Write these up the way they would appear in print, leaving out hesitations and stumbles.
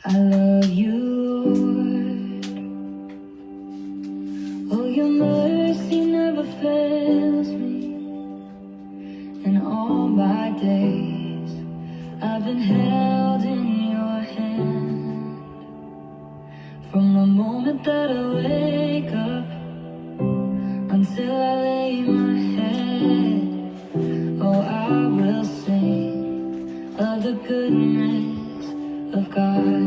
I love you, Lord. Oh, your mercy never fails me. In all my days, I've been held in your hand. From the moment that I wake up until I lay my head, oh, I will sing of the goodness of God.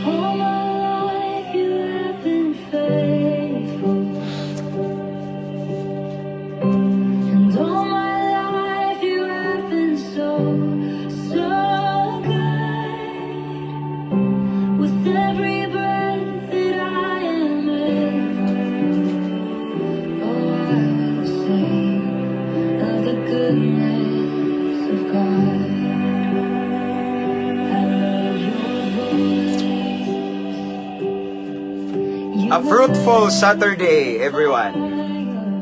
All my life you have been faithful. And all my life you have been so, so good. With every breath that I am able, oh, I will sing of the goodness of God. I love your voice. You A fruitful Saturday, everyone.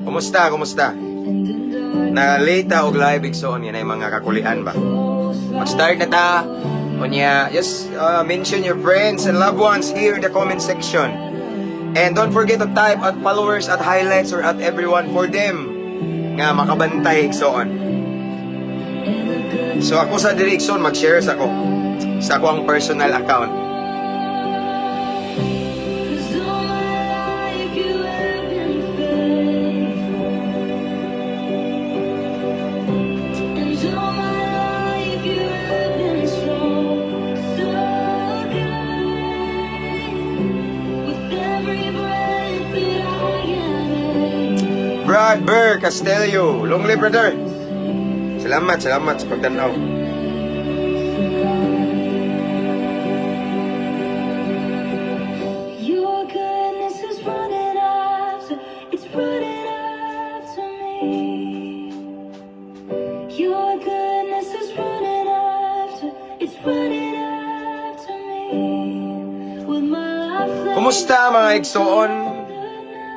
Kumusta, kumusta? And in darkness, Na-late ta og live, igsoon, yan ay mga kakulian ba. Mag-start na ta. Unya, just mention your friends and loved ones here in the comment section. And don't forget to type at followers, at highlights, or at everyone for them nga makabantay, igsoon. And the good So ako sa diri, igsoon, mag-share sa ako sa ako ang personal account. 'Cause all my life you have been faithful. And all my life you have been so, so good. With every breath that I am able, Brad Burr Castelio, long live, brother. Salamat, salamat sa pagtanaw. Of God. Your goodness is running after, it's running after me. Your goodness is running after, it's running after me. With my life laid Kumusta, mga igsoon?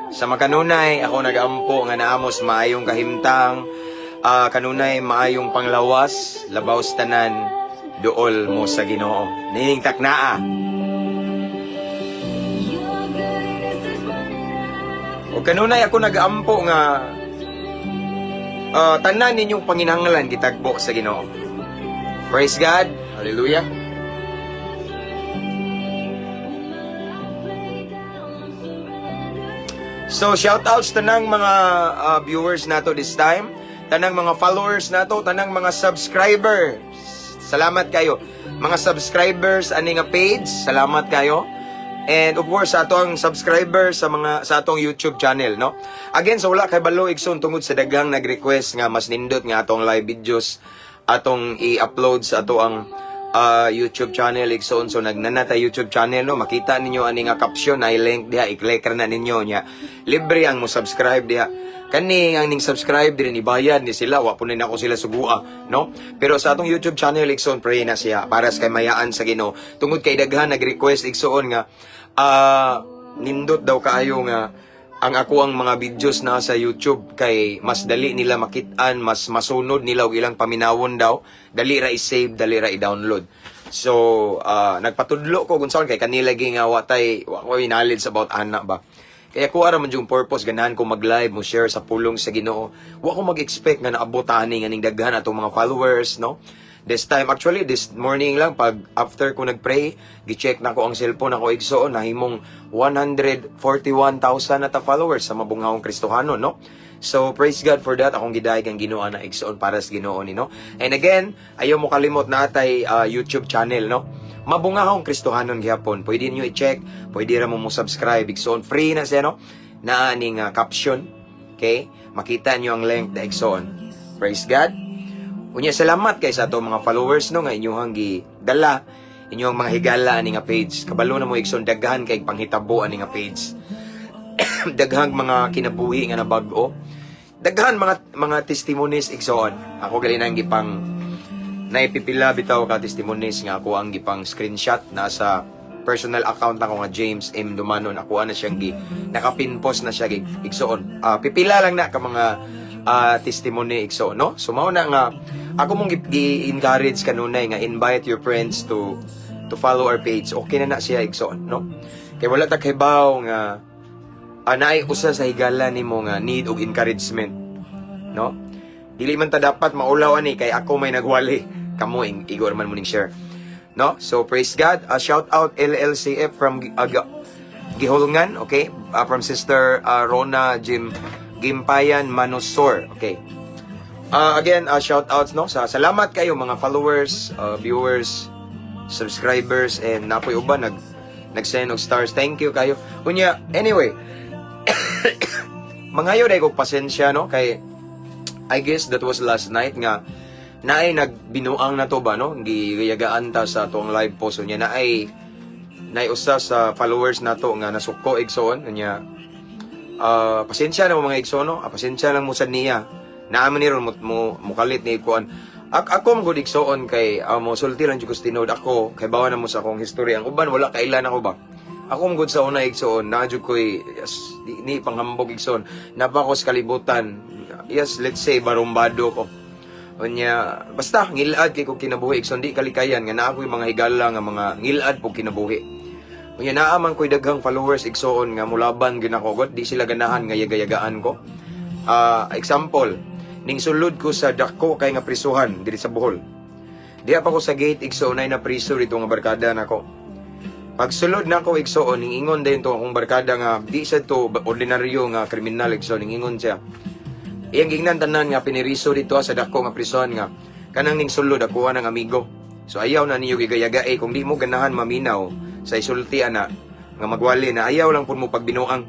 Sa makanunay, ako nagaampo nga naa mos maayong kahimtang, kanunay maayong panglawas, labaw sa tanan, duol mo sa Ginoo. Nining taknaa. Your goodness is running after O kanunay ako nagaampo nga tanan ninyong panginahanglan gitagbo sa Ginoo. Praise God. Hallelujah. Laid down, I'm surrendered. So shout outs tanang mga viewers nato this time, tanang mga followers nato, tanang mga subscribers. Salamat kayo. Mga subscribers ani nga page, salamat kayo. And of course sa ato ang subscribers sa atong YouTube channel, no. Again, sa wala kay balo, igsoon, tungod sa daghang nag-request nga mas nindot nga atong live videos atong i-upload sa ato ang YouTube channel, igsoon, so nagnana ta YouTube channel, no. Makita ninyo ani nga caption na link diha, i-click ra na ninyo nya libre ang mo subscribe diha. Kani ang ning subscribe diri, ibayad ni sila, wa po ni nako sila sugua, no. Pero sa atong YouTube channel, igsoon, pray na siya para sa kaymayaan sa Ginoo tungod kay daghan nag-request, igsoon, nga nindot daw kaayo nga ang ako ang mga videos na sa YouTube kay mas dali nila makit-an, mas masunod nila og ilang paminawon daw, dali ra i-save, dali ra i-download. So, nagpatudlo ko kung saan kay kanila gi nga wa tay wa ko knowledge about ana ba. Kaya ko ara man yung purpose, ganahan ko mag-live mo share sa pulong sa Ginoo. Wa ko mag-expect nga naabot ani nga ning daghan atong mga followers, no. This time, actually, this morning lang, pag after ko nag-pray, gi-check na ko ang cellphone ako, igsoon, nahimong 141,000 na ta followers sa Mabunghawong Kristohano, no? So, praise God for that. Akong gidayeg ang Ginoo na, igsoon, para sa Ginoo ni, no? And again, ayaw mo kalimot na atay YouTube channel, no? Mabungahong Kristohanon gihapon. Pwede niyo i-check, pwede ra mo mo subscribe, igsoon. Free na siya, no? Naa ning caption. Okay? Makita niyo ang link na, igsoon. Praise God. Unya salamat kay sa ato mga followers, no, nga inyong gi dala inyong mga higala ani nga page. Kabalo na mo, igsoon, daghan kay panghitabo ani nga page. Daghang mga kinabuhi nga nabag-o. Daghan mga testimonies, igsoon. Ako gali nang gipang naipipila bitaw ka testimonies nga ako ang gipang screenshot na sa personal account ako nga James M. Dumanon. Ako na siyang gi nakapinpost na siya igsoon. Pipila lang na ka mga testimony, igsoon, no. So mao na nga Ako mong gi-encourage kanunay nga invite your friends to follow our page. Okay na na siya, igsoon, no? Kay wala ta kahibaw nga naay usa sa higala nimo nga need og encouragement, no? Dili man ta dapat maulaw ani kay ako may nagwali. Kamo igor man mo ning share. No? So praise God. Shout out LLCF from Gihulngan, okay? From Sister Rona Jim Gimpayan Manusor. Okay. Again, shout outs, no, sa salamat kayo mga followers, viewers, subscribers and napoy uban nag-send og stars. Thank you kayo. Unya, anyway, mangayo dai kog pasensya, no, kay I guess that was last night nga naay nagbinuang na to ba, no, giyagaan ta sa atong live post. Unya naay usa sa followers nato nga nasuko, igsoon. Unya pasensya na mo, mga igsoon, no. Pasensya lang mo sad niya. Naa man ni ron mo mukalit ni kuan. Ako man gud, igsoon, kay mo sulti lang jud ko sa tinuod. Ako kay bawa na mo sa akong history, ang uban wala kailan ako ba. Ako man gud sa una, igsoon, naa jud koy, yes, di, ni panghambog, igsoon. Napa ko sa kalibutan. Yes, let's say barumbado ko. Unya, basta ngilad kay kog kinabuhi, igsoon, di kalikayan nga naa koy mga higala nga mga ngilad po kinabuhi. Unya naa man koy daghang followers, igsoon, nga mulaban gyud ako god, di sila ganahan nga yaga-yagaan ko. Example, ning sulod ko sa dako kay nga prisuhan diri sa Bohol. Diha pa ko sa gate, igsoon, nay na priso dito nga barkada nako. Pagsulod nako, igsoon, ning ingon dayon to akong barkada nga di sa to ordinaryo nga kriminal, igsoon, ning ingon siya. Iyang gingnan tanan nga piniriso dito sa dako nga prison nga kanang ning sulod ako ng amigo. So ayaw na niyo gigayagae kung di mo ganahan maminaw sa isulti ana nga magwali na, ayaw lang pud mo pagbinuang.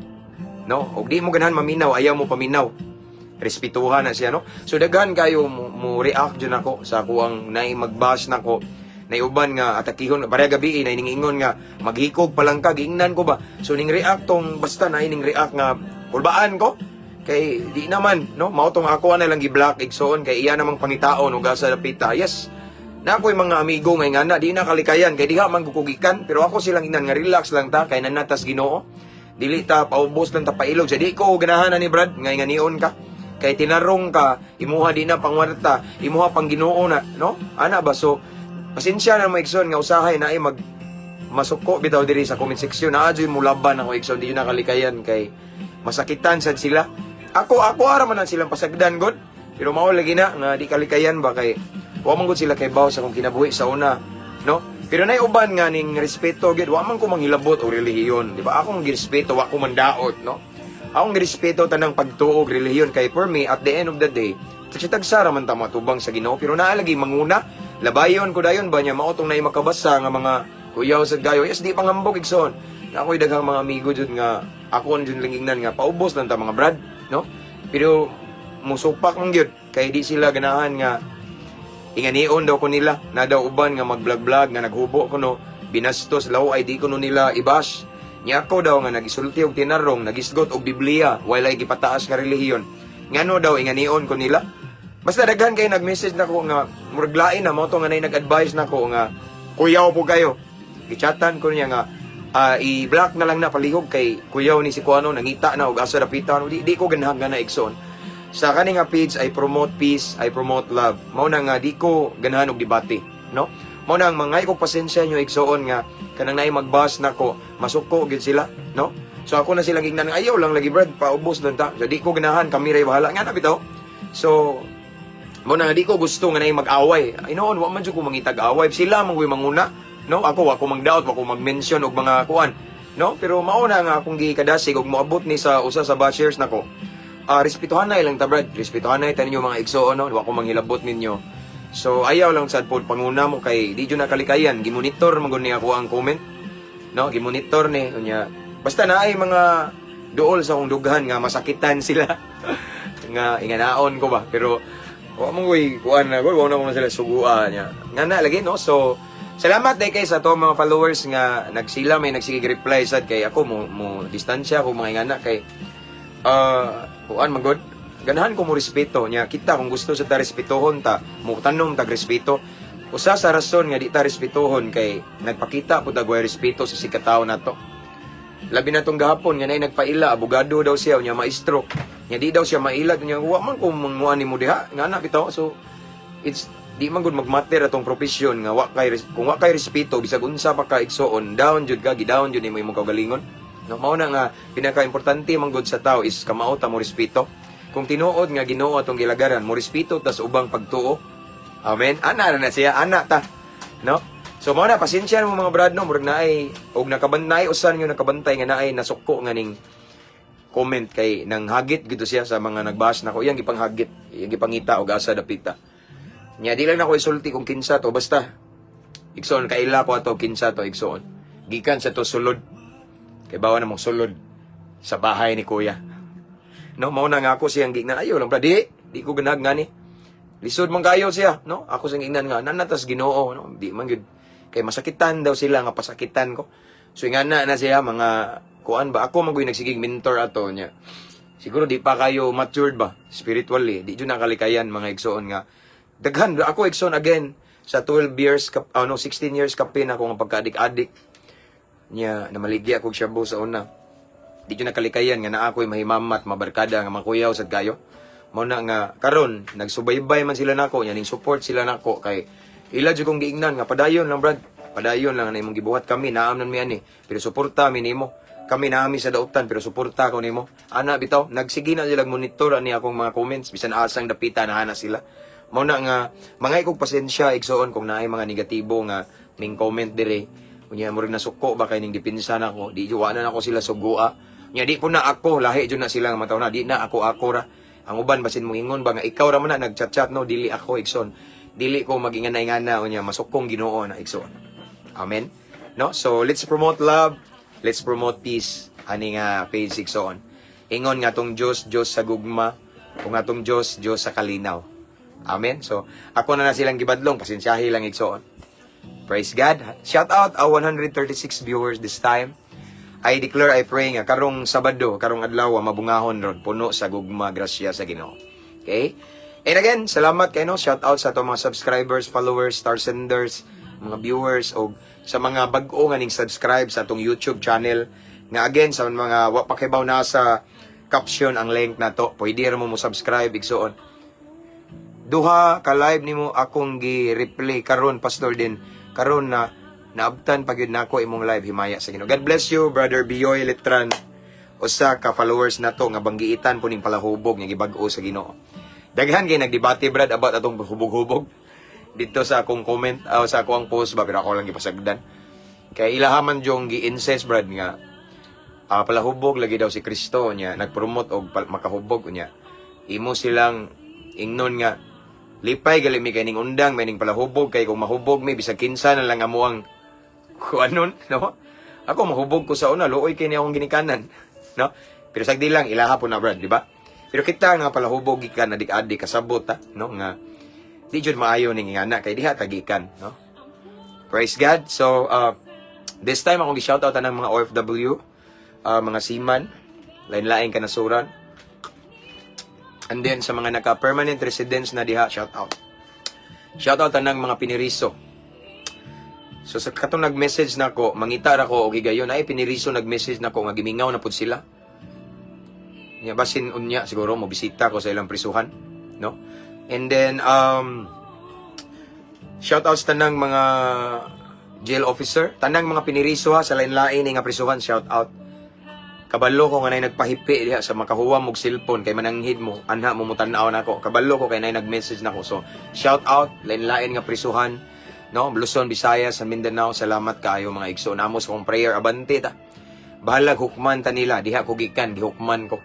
No? Og di mo ganahan maminaw, ayaw mo paminaw. Respetuhan na siya, no? So daghan kayo mo react jud nako sa akuang naay magbash nako. Naiuban nga atakihon pareha gabi, na iningingon nga maghikog pa lang ka, giingnan ko ba. So ning react tong basta na ning react nga kulbaan ko kay di naman, no, mao tong ako na lang gi-block, igsoon, kay iya namang pangitaon ug asa dapita. Yes, na ako'y mga amigo nga nga na di na kalikayan kay diha man gukugikan, pero ako silang ingnan nga relax lang ta kay nanatas Ginoo, dili ta paubos lang ta pailog sa di ko ganahan ni Brad nga nganion ka kay tinarong ka imuha di na pangwarta, imuha pang Ginoo na, no, ana ba? So pasensya na mga igsoon nga usahay na ay mag masuko bitaw diri sa comment section na adyoy mo laban ako, igsoon. Di na kalikayan kay masakitan sad sila. Ako ara man ang silang pasagdan god, pero mao lagi na nga di kalikayan ba kay wa man gud sila kay baw sa akong kinabuhi sa una, no? Pero nay uban nga ning respeto gyud, wa man ko manghilabot og relihiyon, di ba? Akong girespeto, wa ko mandaot, no? Akong girespeto tanang pagtuo og relihiyon kay for me, at the end of the day, tagsa ra man ta matubang sa Ginoo, pero naa lagi manguna labayon ko dayon ba niya mao tong naay makabasa nga mga kuyaw sa gayo. Yes, di panghambog, igsoon, na ako'y daghang mga amigo jud nga ako jud lang ingnan nga paubos lang ta, mga brad, no? Pero musupak man gyud kay di sila ganahan nga inganion daw ko nila na daw uban nga mag-vlog-vlog nga naghubo ko, no, binastos law ay di ko no nila ibash niya. Ako daw nga nagisulti og tinarong, nagisgot og Biblia, walay gipataas nga relihiyon, ngano daw inganion ko nila? Basta daghan kay nag-message nako nga murag lain na mo to nga nay nag-advise nako nga kuyaw po kayo. Gichatan ko niya nga i-block na lang na palihog kay kuyaw ni si kuano, nangita na og asa dapita. Di ko ganahan nga na, igsoon. Sa kani nga page I promote peace, I promote love. Mao na nga di ko ganahan og debate, no? Mao na ang mga ko pasensya nyo, igsoon, nga kanang naay magbash nako, masuko gyud sila, no? So ako na silang ingnan, ayaw lang lagi, brad, paubos lang ta. So di ko ganahan, kami ray bahala nga na bitaw. So mao na nga di ko gusto nga naay mag-away. Inoon, wa man jud ko mangitag away. Sila man ko'y manguna, no? Ako wa ko magdaot, wa ko mag-mention og mga kuan, no? Pero mao na nga akong gikadasig og moabot ni sa usa sa bashers nako. Respetuhan na ilang ta, brad. Respetuhan na ita ninyo, mga igsoon, no? Wa ko manghilabot ninyo. So ayaw lang sad pod panguna mo kay di jud na kalikayan, gimonitor man gud ni ako ang comment. No, gimonitor ni unya. Basta naay mga duol sa akong dughan nga masakitan sila nga inganaon ko ba, pero wa mo koy kuan na wa na ko sila sugua niya. Nga na lagi, no? So salamat day kay sa ato mga followers nga nagsila may nagsige reply sad kay ako mo distansya ko mga ingana kay kuan man god, ganahan ko mo respeto niya. Kita kung gusto sa ta respetuhon ta mo tanom tag respeto. Usa sa rason nga di ta respetuhon kay nagpakita pud tag way respeto sa sikatawo nato, labi na tong gahapon nga nay nagpaila, abogado daw siya nya maestro nya di daw siya maila niya, wa man ko manguan nimo diha nga na bitaw. So it's Di man gud magmatter atong profesyon nga wa kay kung wa kay respeto, bisag unsa pa ka, igsoon, down jud ka, gidown jud nimo imong kaugalingon, no? Mao na nga pinaka-importante man gud sa tao is kamao ta mo respeto. Kung tinuod nga Ginoo atong gilagaran, mo respeto tas ubang pagtuo. Amen. Ana ra na siya, ana ta, no? So mao na, pasensya mo, mga brad, no? Murag naay og nakabantay, usan nga nakabantay nga naay nasuko nga ning comment kay nang hagit gito siya sa mga nagbash nako, iyang gipanghagit, iyang gipangita og asa dapita. Nya di lang nako isulti kung kinsa to, basta, igsoon, kaila ko ato kinsa to, igsoon. Gikan sa to sulod. Kay bawa namong sulod sa bahay ni kuya. No, mao na nga ako siyang gignan, ayo lang, brad, di, di ko ganag ngani. Lisod man kayo siya, no? Ako siyang gignan nga nanatas Ginoo, no? Di man gyud kay masakitan daw sila nga pasakitan ko. So ingana na siya mga kuan ba, ako man gyud nagsigig mentor ato niya. Siguro di pa kayo matured ba spiritually, di jud nakalikayan, mga igsoon, nga daghan ako, igsoon, again sa 12 years kap, ano, 16 years kapin ako nga pagka-adik-adik niya, namaligya ako shabu sa una. Di jud nakalikayan nga naa ako'y mahimamat, mabarkada nga makuyaw sad kayo. Mao na nga karon nagsubaybay man sila nako nya, ning support sila nako kay ila jud kong giingnan nga padayon lang, brad, padayon lang na imong gibuhat, kami naam nan mi ani pero suporta mi nimo, kami naami sa dautan pero suporta ko nimo, ana bitaw. Nagsige na sila monitor ani akong mga comments bisan asang dapita na na sila. Mao na nga mga kog pasensya, igsoon, kung naay mga negatibo nga ning comment dire unya mo rin nasuko ba kay ning depensa nako. Di wa na nako sila sugua nya, di po na ako lahi jud na sila nga mataw na, di na ako, ako ra ang uban basin mo ingon ba nga ikaw ra man na nagchat-chat, no? Dili ako, igsoon, dili ko maginganay-ngana unya masukong Ginoo na, igsoon. Amen, no? So let's promote love, let's promote peace ani nga page, igsoon. Ingon nga tong Dios, Dios sa gugma, ug nga tong Dios, Dios sa kalinaw. Amen. So ako na na silang gibadlong, pasensyahi lang, igsoon. Praise God. Shout out our 136 viewers this time. I declare, I pray nga karong Sabado, karong adlaw, mabungahon ron, puno sa gugma, grasya sa Ginoo. Okay? And again, salamat kay, no, shout out sa atong mga subscribers, followers, star senders, mga viewers og sa mga bag-o nga ning subscribe sa atong YouTube channel. Nga again, sa mga wa pa kibaw, na sa caption ang link nato. Pwede ra mo mo subscribe, igsoon. Duha ka live nimo akong gi-replay karon, Pastor, din karon na naabtan pa gyud nako imong live, himaya sa Ginoo. God bless you, Brother Biyoy Letran, usa ka followers nato nga banggiitan po ning palahubog nga gibag-o sa Ginoo. Daghan kay nagdebate, brad, about atong hubog-hubog dito sa akong comment sa akong post ba, pero ako lang gipasagdan kay ilahaman jong gi-incest, brad, nga palahubog lagi daw si Kristo niya nagpromote og makahubog niya. Imo silang ingnon nga lipay gali mi kay ning undang may ning palahubog, kay kung mahubog mi, bisag kinsa na lang amo ang kuanon, no? Ako mahubog ko sa una, luoy kay ni akong ginikanan, no? Pero sagdi lang ilaha po na, brad, di ba? Pero kita nga palahubog gikan adik-adik, kasabot ta, no, nga di jud maayo ning ingana kay diha tagikan, no? Praise God. So this time akong gi-shoutout ang mga OFW, mga seaman, lain-laing kanasuran. And then sa mga naka-permanent residents na diha, shout out. Shout out tanang mga piniriso. So sa katong nag-message nako, mangita ra ko og higayon ay piniriso nag-message nako nga gimingaw na pud sila. Nya basin unya siguro mo bisita ko sa ilang prisuhan, no? And then shout out sa tanang mga jail officer, tanang mga piniriso ha sa lain-lain nga prisuhan, shout out. Kabalo ko nga nay nagpahipi diha sa makahuwam og cellphone kay mananghid mo, anha mo mutan-aw nako. Kabalo ko kay nay nag-message nako. So, shout out lain-lain nga prisuhan, no? Luzon, Visayas, sa Mindanao, salamat kaayo, mga igsoon. Namo sa kong prayer abante ta. Bahalag hukman ta nila, diha ko gikan, gihukman ko.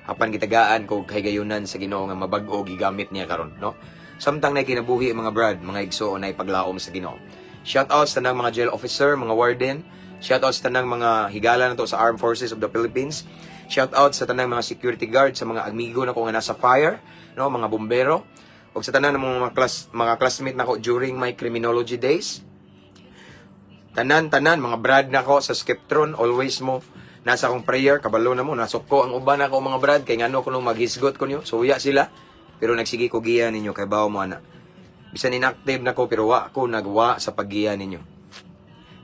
Apan gitagaan ko kahigayunan sa Ginoo nga mabag-o gigamit niya karon, no? Samtang nay kinabuhi, mga brad, mga igsoon, ay paglaom sa Ginoo. Shout out sa tanang mga jail officer, mga warden. Shout out sa tanang mga higala nato sa Armed Forces of the Philippines. Shout out sa tanang mga security guard, sa mga amigo nako nga nasa fire, no, mga bombero. Ug sa tanan ng mga classmate nako during my criminology days. Tanan tanan mga brad nako sa Skeptron, always mo nasa akong prayer, kabalo na mo nasuko ang uban nako, mga brad, kay ngano kuno maghisgot ko niyo, suya sila. Pero nagsige ko giya ninyo kay bawo mo ana. Bisan inactive na ko pero wa ko nagwa sa paggiya ninyo.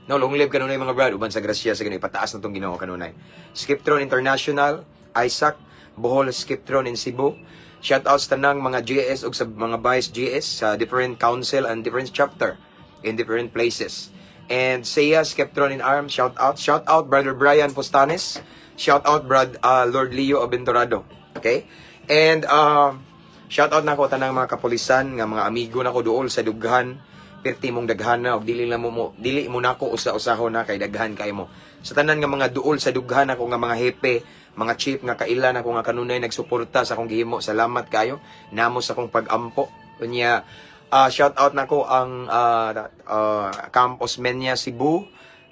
No, long live kanunay, mga brad, uban sa grasya sa Ginoo, ipataas na tong Ginoo kanunay. Skiptron International, Isaac, Bohol Skiptron in Cebu. Shout out sa tanang mga GS ug sa mga vice GS sa different council and different chapter in different places. And Seiya Skeptron in Arms, shout out. Shout out Brother Brian Postanes. Shout out Brad Lord Leo Aventurado. Okay? And shout out nako tanang mga kapulisan nga mga amigo nako duol sa dughan, perti mong daghan na og dili lang mo, dili mo nako usa-usahon na kay daghan kay mo. Sa tanan nga mga duol sa dughan ako nga mga hepe, mga chief nga kaila nako nga kanunay nagsuporta sa akong gihimo, salamat kayo namo sa akong pag-ampo. Unya shout out nako ang Camp Osmeña Cebu,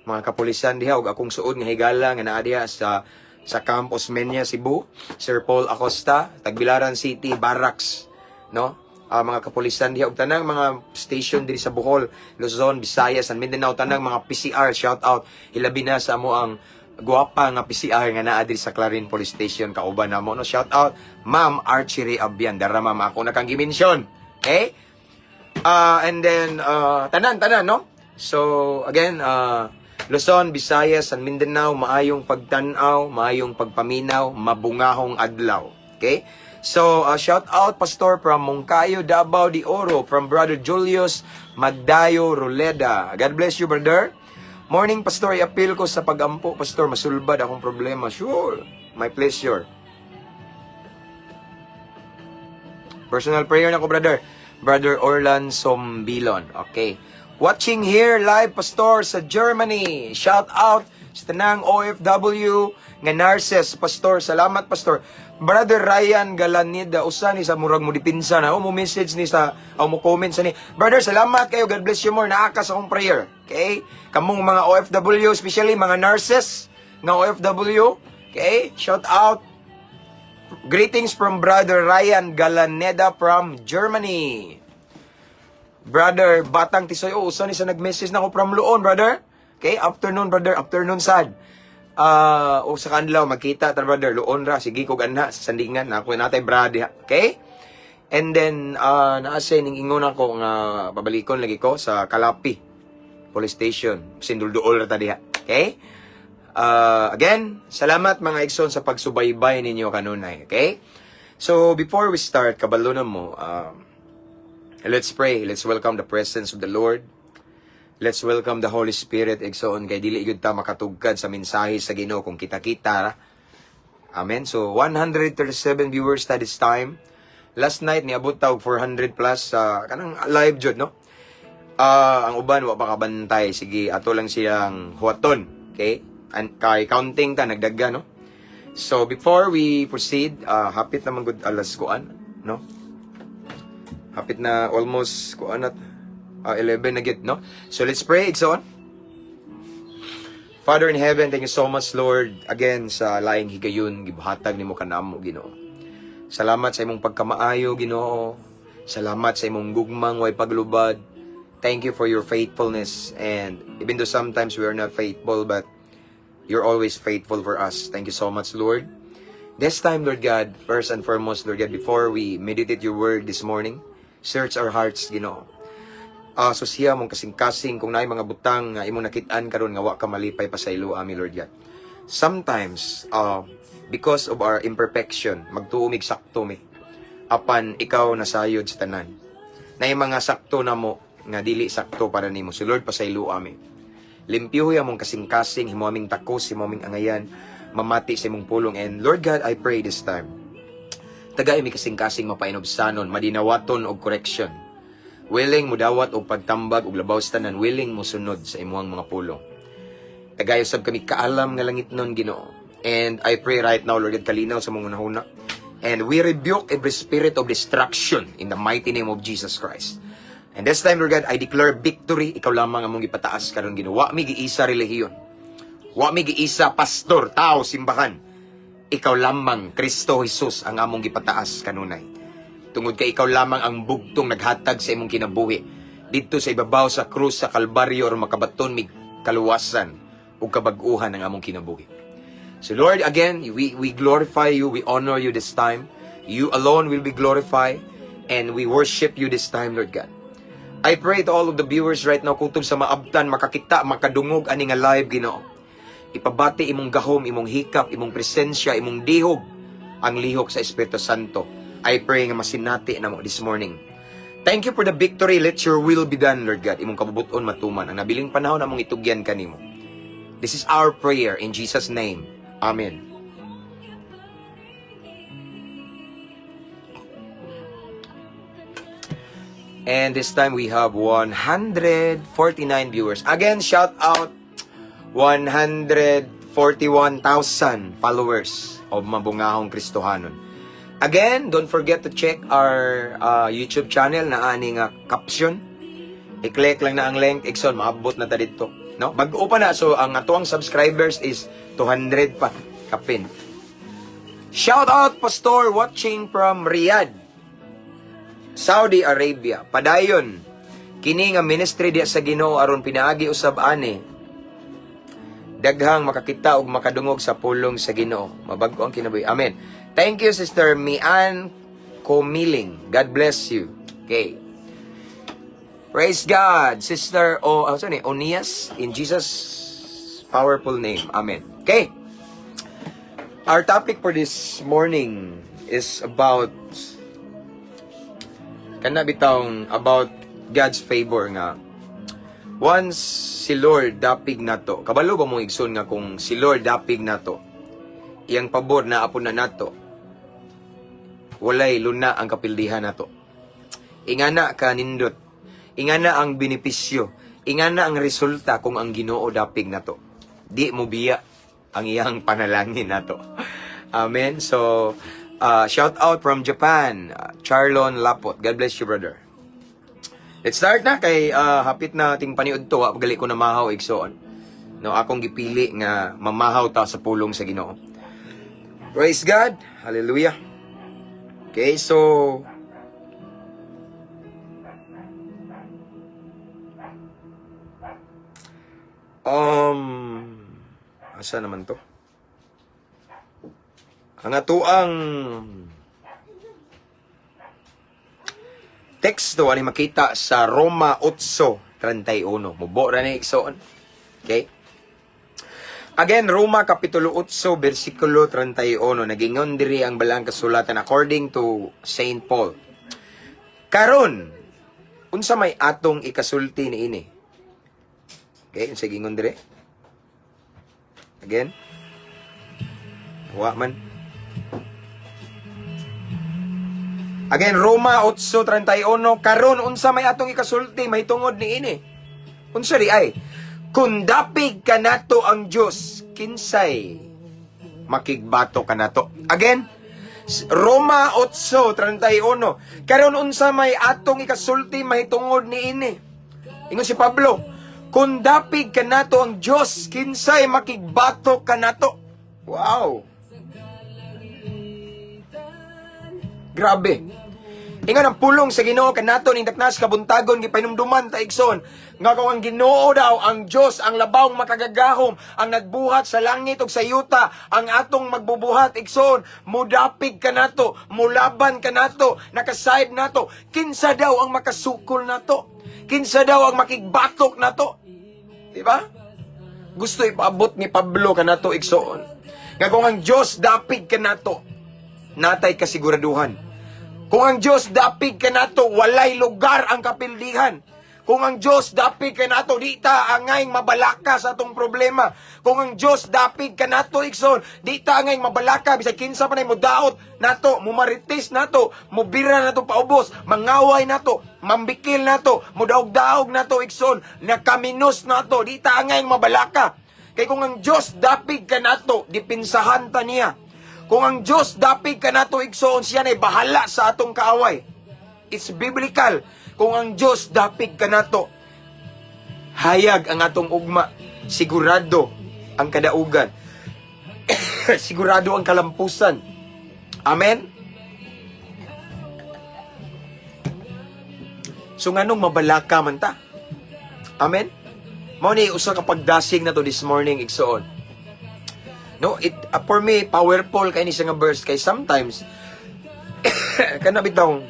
mga kapulisan diha ug akong suod nga higala nga naa diha sa Camp Osmeña Cebu, Sir Paul Acosta, Tagbilaran City Barracks, no? Mga kapulisan diha ug tanang mga station diri sa Bohol, Luzon, Visayas, and Mindanao, tanang mga PCR, shout out, hilabi na sa amo ang guwapa nga PCR nga naa diri sa Clarin Police Station, kauban namo, no? Shout out Ma'am Archery Abian, dara ma'am, ako na kang gi-mention. Okay? And then tanan tanan, no? So again, Luzon, Visayas, and Mindanao, maayong pagtan-aw, maayong pagpaminaw, mabungahong adlaw. Okay? So, shout out Pastor from Moncayo, Davao de Oro, from Brother Julius Magdayo Roleda. God bless you, brother. Morning, Pastor. I-appeal ko sa pagampo, Pastor. Masulbad akong problema. Sure. My pleasure. Personal prayer na ko, brother. Brother Orlan Sombilon. Okay. Watching here live, Pastor, sa Germany. Shout out sa tanang OFW nga nurses, Pastor. Salamat, Pastor. Brother Ryan Galanida, usa ni sa murag mo dipinsa na. O mo message ni sa, o mo comment sa ni. Brother, salamat kayo. God bless you more. Naa ka sa akong prayer. Okay? Kamong mga OFW, especially mga nurses nga OFW. Okay? Shout out. Greetings from Brother Ryan Galaneda from Germany. Brother Batang Tisoy, oh, usa ni sa nag-message na ko from Luon, brother. Okay, afternoon, brother, afternoon sad. O sa kanlaw magkita ta, brother, Luon ra, sige kog anha sa sandingan na ako natay brad diha. Okay? And then naa say ning ingon ako nga babalikon lagi ko sa Kalapi Police Station. Sindulduol ra ta diha. Okay? Again, salamat mga igsoon sa pagsubaybay ninyo kanunay. Okay? So, before we start, kabalo na mo, let's pray. Let's welcome the presence of the Lord. Let's welcome the Holy Spirit, igsoon, kay dili gyud ta makatugkad sa mensahe sa Ginoo kung kita-kita ra. Amen. So, 137 viewers ta this time. Last night niabot ta og 400 plus sa kanang live jud, no? Ang uban wa pa kabantay, sige ato lang siyang huwaton. Okay? And kay counting ta nagdaga, no? So before we proceed, hapit naman gud alas kuan, no? Hapit na almost kuan at 11 na gid, no? So let's pray, igsoon. Father in heaven, thank you so much, Lord, again sa laing higayon gibuhatag nimo kanamo, Ginoo. Salamat sa imong pagkamaayo, Ginoo. Salamat sa imong gugmang way paglubad. Thank you for your faithfulness, and even though sometimes we are not faithful, but you're always faithful for us. Thank you so much, Lord. This time, Lord God, first and foremost, Lord God, before we meditate your word this morning, search our hearts, Ginoo. Susiha among kasing-kasing kung naay mga butang nga imong nakit-an karon nga wa ka malipay, pasaylo ami, Lord God. Sometimes, because of our imperfection, magtuo mig sakto mi. Apan ikaw nasayod sa tanan. Naay mga sakto namo nga dili sakto para nimo. So Lord, pasaylo ami. Limpyuhi among kasing-kasing, himo aming takos, himo aming angayan, mamati sa imong pulong. And Lord God, I pray this time, tagay mi kasing-kasing mapainubsanon, madinawaton og correction. Willing mudawat og pagtambag og labaw sa tanan, willing mosunod sa imong mga pulong. Tagay usab kami kaalam nga langitnon, Ginoo. And I pray right now, Lord God, kalinaw sa mga hunahuna. And we rebuke every spirit of destruction in the mighty name of Jesus Christ. And this time, Lord God, I declare victory. Ikaw lamang among gipataas karon, Ginoo. Wa mi giisa relihiyon. Wa mi giisa pastor, tao, simbahan. Ikaw lamang, Kristo Jesus, ang among gipataas kanunay. Tungod kay ikaw lamang ang bugtong naghatag sa imong kinabuhi didto sa ibabaw sa krus sa Kalbaryo aron makabaton mig kaluwasan ug kabag-uhan ang among kinabuhi. So Lord, again, we glorify you, we honor you this time. You alone will be glorified and we worship you this time, Lord God. I pray to all of the viewers right now, kutob sa maabtan, makakita, makadungog ani nga live, Ginoo. Ipabati imong gahom, imong hikap, imong presensya, imong dihog, ang lihok sa Espiritu Santo. I pray nga masinati namo this morning. Thank you for the victory. Let your will be done, Lord God. Imong kabubuton matuman. Ang nabiling panahon among itugyan kanimo. This is our prayer in Jesus' name. Amen. And this time we have 149 viewers. Again, shout out 141,000 followers of Mabungahong Kristohanon. Again, don't forget to check our YouTube channel na ani nga caption. I-click lang na ang link, igsoon, maabot na ta didto. No? Bag-o pa na, so ang atoang subscribers is 200 pa. Kapin. Shout out, Pastor, watching from Riyadh, Saudi Arabia. Padayon. Kini nga ministry diya sa Ginoo aron pinaagi usab ani daghang makakita og makadungog sa pulong sa Ginoo. Mabag-o ang kinabuhi. Amen. Thank you, Sister Mian Comiling. God bless you. Okay. Praise God, Sister O, oh, sorry, Onias, in Jesus' powerful name. Amen. Okay. Our topic for this morning is about kana bitawng about God's favor nga once si Lord dapig nato. Kabalo ba mo, igsoon, nga kung si Lord dapig nato, iyang pabor na apon na nato, walay luna ang kapildihan nato? Ingana ka nindot, ingana ang benepisyo, ingana ang resulta kung ang Ginoo dapig nato, di mo biya ang iyang panalangin nato. Amen. So shout out from Japan, Charlon Lapot. God bless you, brother. Let's start na kay hapit na ating paniud to, gali ko na mahaw, igsoon. No, akong gipili nga mamahaw ta sa pulong sa Ginoo. Praise God. Hallelujah. Okay, so asa naman to? Ang atuang teksto ani makita sa Roma 8:31. Mubo ra ni, igsoon. Okay? Again, Roma Kapitulo 8, versikulo 31. Nagingon diri ang balang kasulatan according to Saint Paul. Karon, unsa may atong ikasulti niini? Okay, unsa gingon diri? Again? Wa man. Again, Roma 8:31, karon unsa may atong ikasulti mahitungod niini? Unsa di ay? Kung dapig kanato ang Dios, kinsay makigbato kanato? Again, Roma 8:31. Karon unsa may atong ikasulti mahitungod niini? Ingon si Pablo, kung dapig kanato ang Dios, kinsay makigbato kanato? Wow. Grabe. Ingon ang pulong sa Ginoo kanato ning daknas kabuntagon, gipahinumduman ta, igsoon, nga kung ang Ginoo daw, ang Dios, ang labawng makagagahom, ang nagbuhat sa langit ug sa yuta, ang atong magbubuhat, igsoon, mudapig kanato, mulaban kanato, naka-side nato, kinsa daw ang makasukol nato? Kinsa daw ang makigbatok nato? Di ba? Gusto ipaabot ni Pablo kanato, igsoon, nga kung ang Dios dapig kanato, natay kasiguraduhan. Kung ang Diyos dapig kanato, walay lugar ang kapildihan. Kung ang Diyos dapig kanato, di ta angay mabalaka sa atong problema. Kung ang Diyos dapig kanato, igsoon, di ta angay mabalaka bisag kinsa pa mo daot nato, mumarites nato, mubira nato paubos, mangaway nato, mambikil nato, mudaog-daog nato, igsoon, nakaminos nato, di ta angay mabalaka. Kay kung ang Diyos dapig kanato, dipinsahan ta niya. Kung ang Diyos dapig kanato, igsoon, siya na'y bahala sa atong kaaway. It's biblical. Kung ang Diyos dapig kanato, hayag ang atong ugma, sigurado ang kadaugan. Sigurado ang kalampusan. Amen? So nganong mabalaka man ta? Amen? Mao ni usa ka pagdasig na to this morning, igsoon. No, it for me powerful kay ni siya nga verse kay sometimes kana bitaw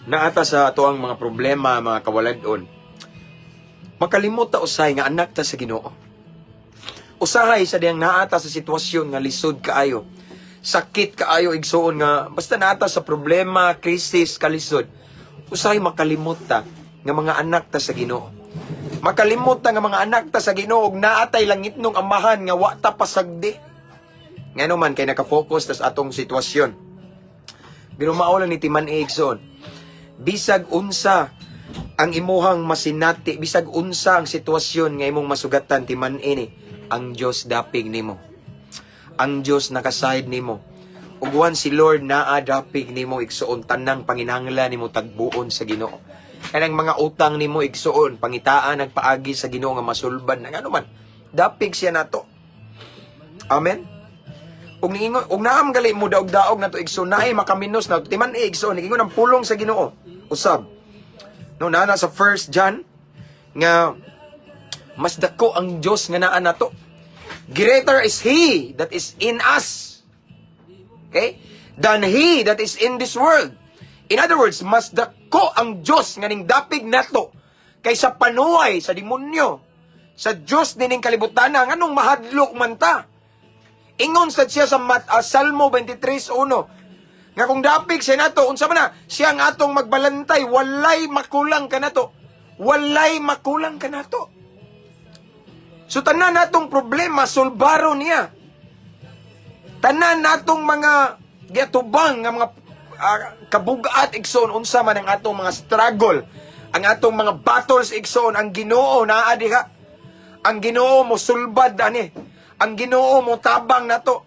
naata sa atoang mga problema, mga kawalad-on. Makalimot ta usahay nga anak ta sa Ginoo. Usahay sa diyang naata sa sitwasyon nga lisod kaayo. Sakit kaayo, igsuon, nga basta nata sa problema, krisis, kalisod. Usahay makalimot ta nga mga anak ta sa Ginoo. Makalimot ta nga mga anak ta sa Ginoo ug naa tay langitnong Amahan nga wa ta pasagdi. Ngano man kay naka-focus tas atong sitwasyon. Pero mao lang ni timan-i, igsoon. Bisag unsa ang imuhang masinati, bisag unsa ang sitwasyon nga imong masugatan, timan-i ni, ang Dios dapig nimo. Ang Dios naka-side nimo. Ug si Lord naa dapig nimo, igsuon, tanang panginahanglan nimo tagbuon sa Ginoo. Kanang mga utang nimo, igsuon, pangitaan nagpaagi sa Ginoo nga masulbad na ngano man. Dapig siya nato. Amen. Ug niingon ug naam gali mo daog-daog nato, igsoon, naay makaminos na timan-i, igsoon, niingon ang pulong sa Ginoo. Usab. No, naa sa First John nga mas dako ang Dios nga naa nato. Greater is He that is in us. Okay? Than he that is in this world. In other words, mas dako ang Dios nga ning dapig nato kaysa panuay sa demonyo. Sa Dios nining kalibutan, nganong mahadlok man ta? Ingon sad siya sa Salmo 23:1 nga kung dapig siya nato, unsa man na, siya ang atong magbalantay, walay makulang kanato. Walay makulang kanato. So tanan natong problema sulbaro niya. Tanan natong mga giatubang nga mga kabugat, igsoon, unsa man ang atong mga struggle, ang atong mga battles, igsoon, ang Ginoo naa diha. Ang Ginoo mo sulbad ani. Ang Ginoo mo tabang nato.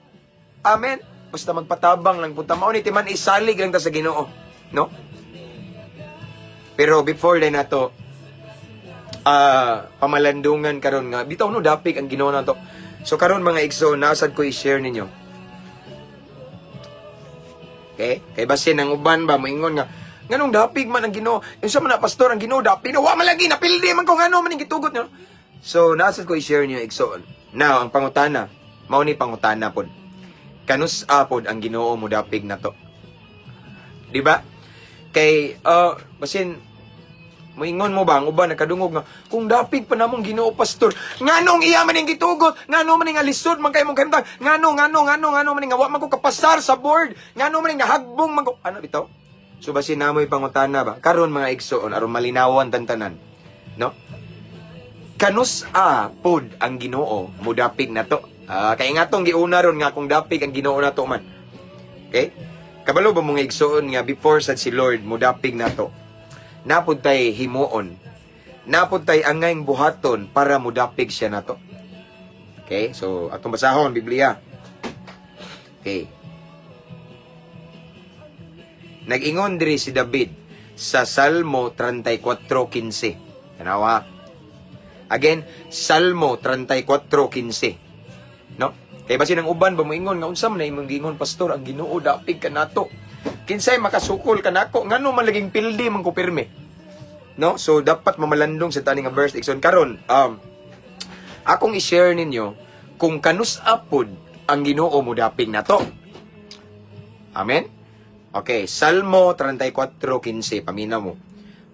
Amen. Basta magpatabang lang punta mao ni timan isalig lang ta sa Ginoo, no? Pero before din nato pamalandungan karon nga bitaw no dapig ang Ginoo nato. So karon, mga igsoon, nasad ko i-share ninyo. Okay? Kay basin ang uban ba moingon nga nganong dapig man ang Ginoo? Unsa man na, pastor, ang Ginoo dapig na wa man lagi napildi man ko, ngano man ning gitugot nyo. So nasad ko i-share niyo, igsoon. Now ang pangutana, mao ni pangutana pod. Kanus-a pod ang Ginoo mo dapig nato? Di ba? Kay basin moingon mo ba ang uban nakadungog nga kung dapig pa namong Ginoo, pastor, nganong iya man ning gitugot, ngano man ning alisod man kay mong kahimtang, ngano ngano ngano ngano man ning nga wa man ko kapasar sa board, ngano man ning nahagbong man ko ano bitaw? So basin namoy pangutana ba karon, mga igsoon, aron malinawan tantanan, no? Kanus-a pod ang Ginoo mudapig nato? Ah, kay nga tong giuna ron nga kung dapig ang Ginoo nato man, okay, kabalo ba mga igsoon nga before sad si Lord mudapig nato, napud tay himuon, napud tay angayng buhaton para mudapig siya nato? Okay, so atong basahon Biblia. Okay, nag-ingon diri si David sa Salmo 34:15. Tanawa. Again, Salmo 34:15, no? Kay basin ang uban ba moingon nga unsa man na imong giingon, pastor, ang Ginoo dapig kanato, kinsay makasukol kanako, ngano man laging pildi man ko pirmi, no? So dapat mamalandong sa tani nga verse, igsoon. Karon akong i-share ninyo kung kanus-a pod ang Ginoo mo dapig nato. Amen. Okay, Salmo 34:15, paminaw mo.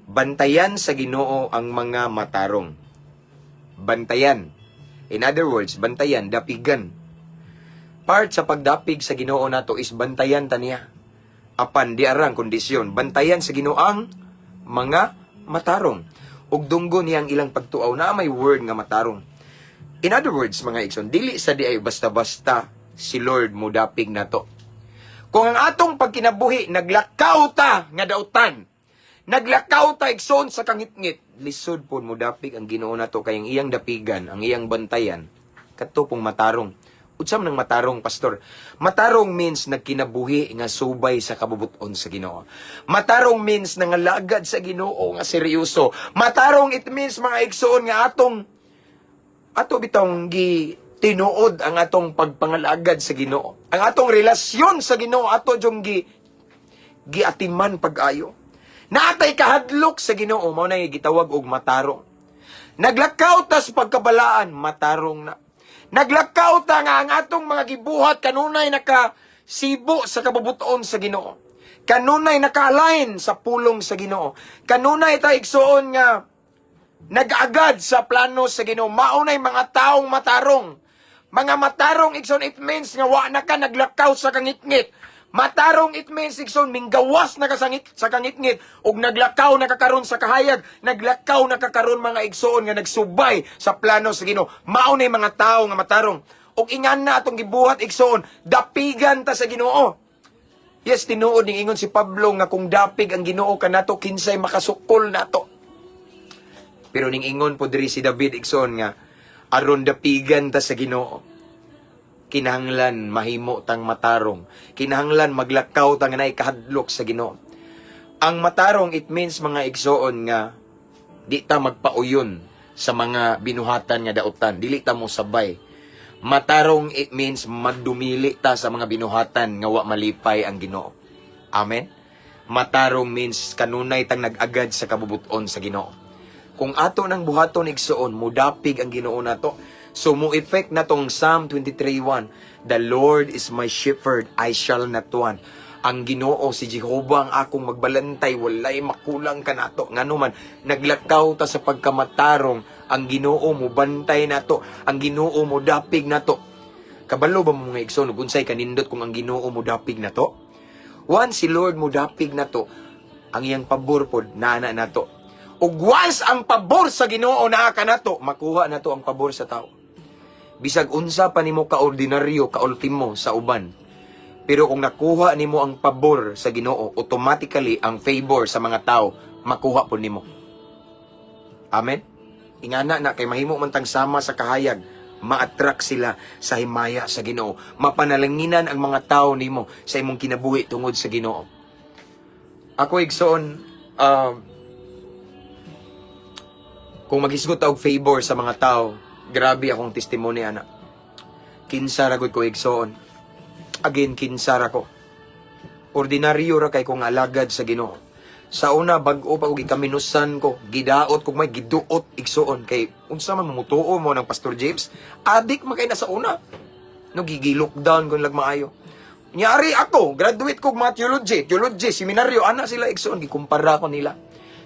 Bantayan sa Ginoo ang mga matarong. Bantayan. In other words, bantayan, dapigan. Part sa pagdapig sa Ginoo nato is bantayan ta niya. Apan di arang kondisyon, bantayan sa Ginoo ang mga matarong. Ug dunggo niya ang ilang pagtuaw na may word nga matarong. In other words, mga igsoon, dili sa di ay basta-basta si Lord mo dapig nato. Kung ang atong pagkinabuhi naglakaw ta nga dautan, naglakaw ta, igsoon, sa kangitngit, lisod po mo dapig ang Ginoo nato kay ang iyang dapigan, ang iyang bantayan, kadto pong matarong. Unsa man ang matarong, pastor? Matarong means nagkinabuhi nga subay sa kabubuton sa Ginoo. Matarong means nangalagad sa Ginoo nga seryoso. Matarong, it means, mga igsoon, nga atong ato bitong gi tinuod ang atong pagpangalagad sa Ginoo. Ang atong relasyon sa Ginoo ato jung gi giatiman pag-ayo. Naatay kahadlok sa Ginoo, mao na gitawag og matarong. Naglakaw ta sa pagkabalaan, matarong na. Naglakaw ta nga ang atong mga gibuhat kanunay nakasibo sa kabubuton sa Ginoo. Kanunay naka-align sa pulong sa Ginoo. Kanunay ta, igsoon, nga nag-agad sa plano sa Ginoo. Maunay mga taong matarong. Mga matarong, igsoon, it means nga wa na ka naglakaw sa kangitngit. Matarong, it means, igsoon, minggawas na ka sa kangitngit ug naglakaw na ka karon sa kahayag, naglakaw na ka karon, mga igsoon, nga nagsubay sa plano sa Ginoo. Mao na mga tao nga matarong. Ug ingan na atong gibuhat, igsoon, dapigan ta sa Ginoo. Yes, tinuod ning ingon si Pablo nga kung dapig ang Ginoo kanato, kinsay makasukol nato? Pero ning ingon po diri si David, igsoon, nga aron dapigan ta sa Ginoo, kinahanglan mahimo tang matarong. Kinahanglan maglakaw ta nga naay kahadlok sa Ginoo. Ang matarong, it means, mga igsoon, nga di ta magpauyon sa mga binuhatan nga dautan, dili ta mo sabay. Matarong, it means magdumili ta sa mga binuhatan nga wa malipay ang Ginoo. Amen. Matarong means kanunay tang nag-agad sa kabubuton sa Ginoo. Kung ato nang buhaton, igsoon, mudapig ang Ginoo nato. So mo effect na tong Psalm 23:1. "The Lord is my shepherd, I shall not want." Ang Ginoo, si Jehovah, ang akong magbalantay, walay makulang kanato. Ngano man, naglakaw ta sa pagkamatarong, ang Ginoo mo bantay nato, ang Ginoo mo dapig nato. Kabalo ba mo, mga igsoon, ug unsay kanindot kung ang Ginoo mo dapig nato? Once si Lord mo dapig nato, ang iyang pabor pod naa na nato. Ug once ang pabor sa Ginoo naa kanato, makuha nato ang pabor sa tao. Bisag unsa pa nimo kaordinaryo, kaultimo sa uban. Pero kung nakuha nimo ang pabor sa Ginoo, automatically ang favor sa mga tao makuha po nimo. Amen. Ingana na kay mahimo man tang sama sa kahayag, ma-attract sila sa himaya sa Ginoo. Mapanalanginan ang mga tao nimo sa imong kinabuhi tungod sa Ginoo. Ako, igsoon, kung maghisgot og favor sa mga tao, grabe akong testimony ana. Kinsa ra gud ko, igsoon. Again, kinsa ra ko. Ordinaryo ra kay kong alagad sa Ginoo. Sa una, bag-o pa ko, gikaminusan ko, gidaot ko, may giduot, igsoon, kay unsa man mutuo mo ng Pastor James, adik man kay na sa una. No gigi-lockdown kon lag maayo. Nyari ako, graduate ko mga theology, theology, seminaryo, ana sila, igsoon, gikumpara ko nila.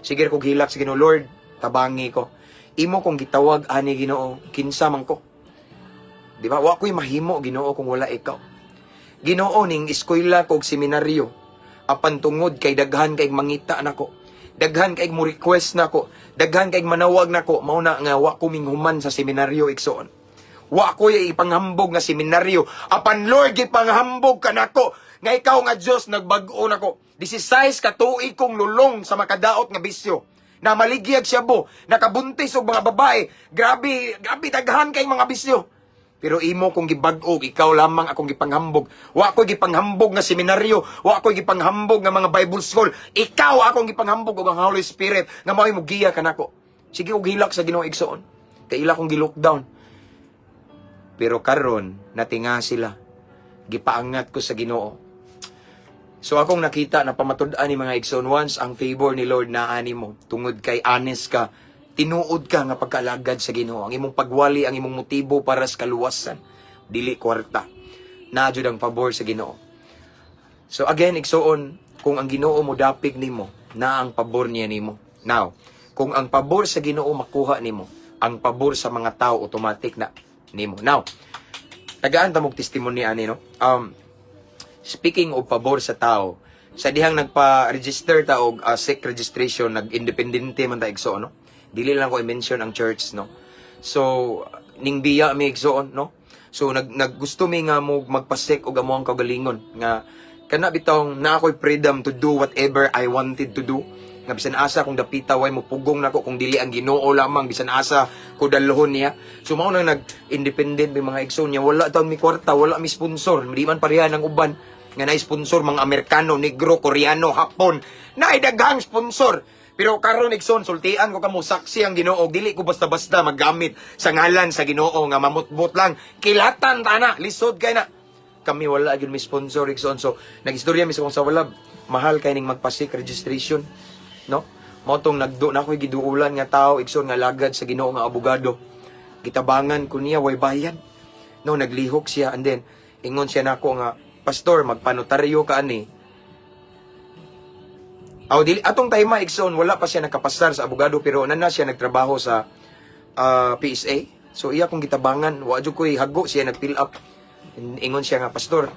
Sige ko hilak sa Ginoo, "Lord, tabangi ko. Imo kong gitawag ani, Ginoo, kinsa man ko?" Di ba? Wa ko'y mahimo, Ginoo, kung wala ikaw. Ginoo, ning eskwela ko og seminaryo. Apan tungod kay daghan kay mangita nako. Daghan kay mo request nako. Daghan kay manawag nako, mao na nga wa ko minghuman sa seminaryo, igsoon. Wa ko ipanghambog nga seminaryo. Apan Lord, gipanghambog ka nako nga ikaw nga Dios nagbag-o nako. 16 ka tuig kong lulong sa makadaot nga bisyo. Na maligyag shabu, nakabuntis og mga babae. Grabe, grabe daghan kay mga bisyo. Pero imo kong gibag-o, ikaw lamang akong gipanghambog. Wa ko gipanghambog nga seminaryo, wa ko gipanghambog nga mga Bible school. Ikaw akong gipanghambog ug ang Holy Spirit nga mao'y mogiya kanako. Sige og hilak sa Ginoo, igsoon. Kay ila kong gi-lockdown. Pero karon natinga sila. Gipaangat ko sa Ginoo. So akong nakita na pamatud-an ni mga igsoon, once ang favor ni Lord naa nimo tungod kay honest ka, tinuod ka nga pagkaalagad sa Ginoo, ang imong pagwali, ang imong motibo para sa kaluwasan, dili kwarta. Naa jud ang pabor sa Ginoo. So again, igsoon, kung ang Ginoo mo dapig nimo, na ang pabor niya nimo. Now, kung ang pabor sa Ginoo makuha nimo, ang pabor sa mga tao automatic na nimo. Now, tagaan ta mog testimony ani, no. Speaking of pabor sa tao, sa dihang nagpa-register ta og SEC registration, nag-independente man ta, igsoon, no. Dili lang ko i-mention ang church, no. So ning biya mi, igsoon, no. So nag naggusto mi nga mo magpa-SEC og among kaugalingon nga kana bitong na ako'y freedom to do whatever I wanted to do, nga bisan asa kung dapita way mo pugong nako kung dili ang Ginoo lamang, bisan asa ko dalhon niya. So mao nang nag-independent mi, mga igsoon niya. Wala taon mi kwarta, wala mi sponsor, di man pareha ng uban nga na sponsor, mga Amerikano, Negro, Koreano, Hapon, na daghang sponsor. Pero karon, igsoon, sultian ko kamo, saksi ang Ginoo, dili ko basta-basta maggamit sa ngalan sa Ginoo nga mamutbot lang. Kilatan ta na, lisod kay na. Kami wala gyud mi sponsor, igsoon. So nagistorya mi sa kong sa wala, mahal kay ning magpa-SEC registration, no? Mao tong nagdo na ako'y giduulan nga tao, igsoon, nga lagad sa Ginoo nga abogado. Gitabangan ko niya, way bayad. No, naglihok siya and then ingon siya nako nga, "Pastor, magpanotaryo ka ani." Aw, dili atong time, igsoon, wala pa siya nakapasar sa abogado, pero nana siya nagtrabaho sa PSA. So iya kong gitabangan, wa jud ko'y hago, siya nag-fill up. Ingon siya nga, "Pastor,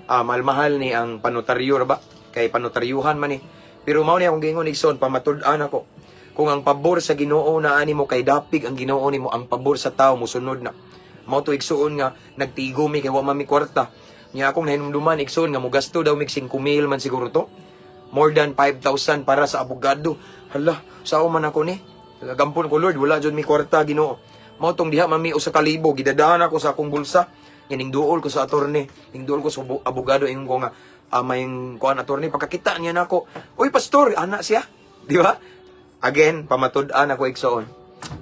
mahal-mahal ni ang panotaryo ra ba? Kay panotaryuhan man ni." Pero mao ni akong giingon, igsoon, pamatud-an ako. Kung ang pabor sa Ginoo na ani mo, kay dapig ang Ginoo nimo, ang pabor sa tao mosunod na. Mao to, igsuon, nga nagtigo mi kay wa man mi kwarta. Nya akong nahinumduman, igsuon, nga mogasto daw mig 5,000 man siguro to. More than 5,000 para sa abogado. Hala, sao man ako ni? Gampon ko, "Lord, wala jud mi kwarta, Ginoo." Mao tong diha man mi 1,000, gidadahan ako sa akong bulsa. Nya ning duol ko sa attorney, ning duol ko sa abogado, ingon ko nga, may kuan, attorney, pagkakita niya nako, "Uy, pastor," ana siya. Di ba? Again, pamatud-an ako, igsoon.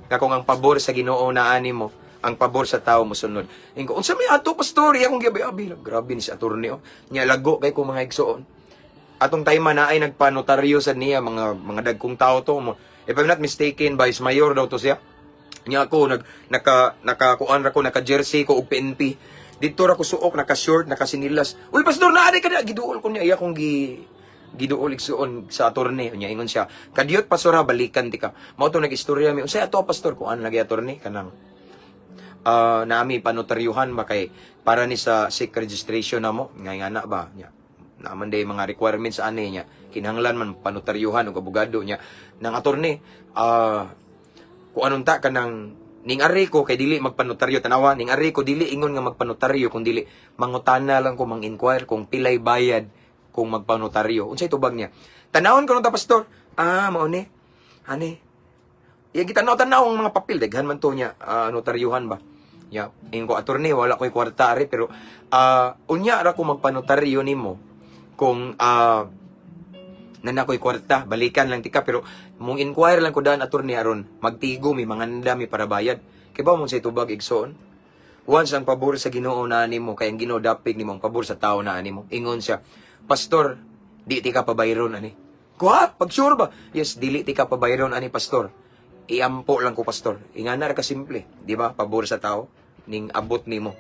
Nga kung ang pabor sa Ginoo na ani mo, ang pabor sa tao mosunod. Ingon ko, "Unsa may ato, pastor?" Iya kong giabi-abi. Grabe ni si attorney oh. Nya lago kay ko, mga igsoon. Atong time na ay nagpanotaryo sa niya, mga dagkong tao to mo. If I'm not mistaken, vice mayor daw to siya. Nya ako nag naka nakakuan ra ko, naka jersey ko og PNP. Dito ra ko suok, naka short, naka sinilas. "Uy, pastor, naa ka na." Giduol ko niya, iya kong giduol, igsuon, sa attorney. Nya ingon siya, "Kadiyot, pastor ha, balikan ti ka." Mao to nag-istorya mi. "Unsay ato, pastor?" Kuan lagi, attorney, kanang nami panotaryuhan ba kay para ni sa SEC registration namo nga nga na ba nya naman day mga requirements ani niya, kinahanglan man panotaryuhan og abogado. Niya nang attorney, kung anong ta kanang ning ari ko kay dili magpanotaryo, tanawa ning ari ko, dili ingon nga magpanotaryo kung dili mangutana lang ko, mang-inquire kung pilay bayad kung magpanotaryo. Unsay tubag niya? "Tanawon ko ta, pastor." "Ah, mao ni ani." Iya gitanaw-tanaw ang mga papel, daghan man to niya, notaryuhan ba. Ya, ingon ko, "Attorney, wala ko'y kwarta ari, pero unya ra ko magpanotaryo nimo kung nana ko'y kwarta, balikan lang tika, pero mong inquire lang ko daan, attorney, aron magtigo mi, manganda mi para bayad." Kay ba mo sa tubag, igsoon? Once ang pabor sa Ginoo na nimo, kay ang Ginoo dapig nimo, ang pabor sa tao na nimo. Ingon siya, "Pastor, di ti ka pabayron ani." Kuha, pag sure ba? "Yes, dili ti ka pabayron ani, pastor. Iampo lang ko, pastor." Ingana ra ka simple, di ba? Pabor sa tao ning abot nimo.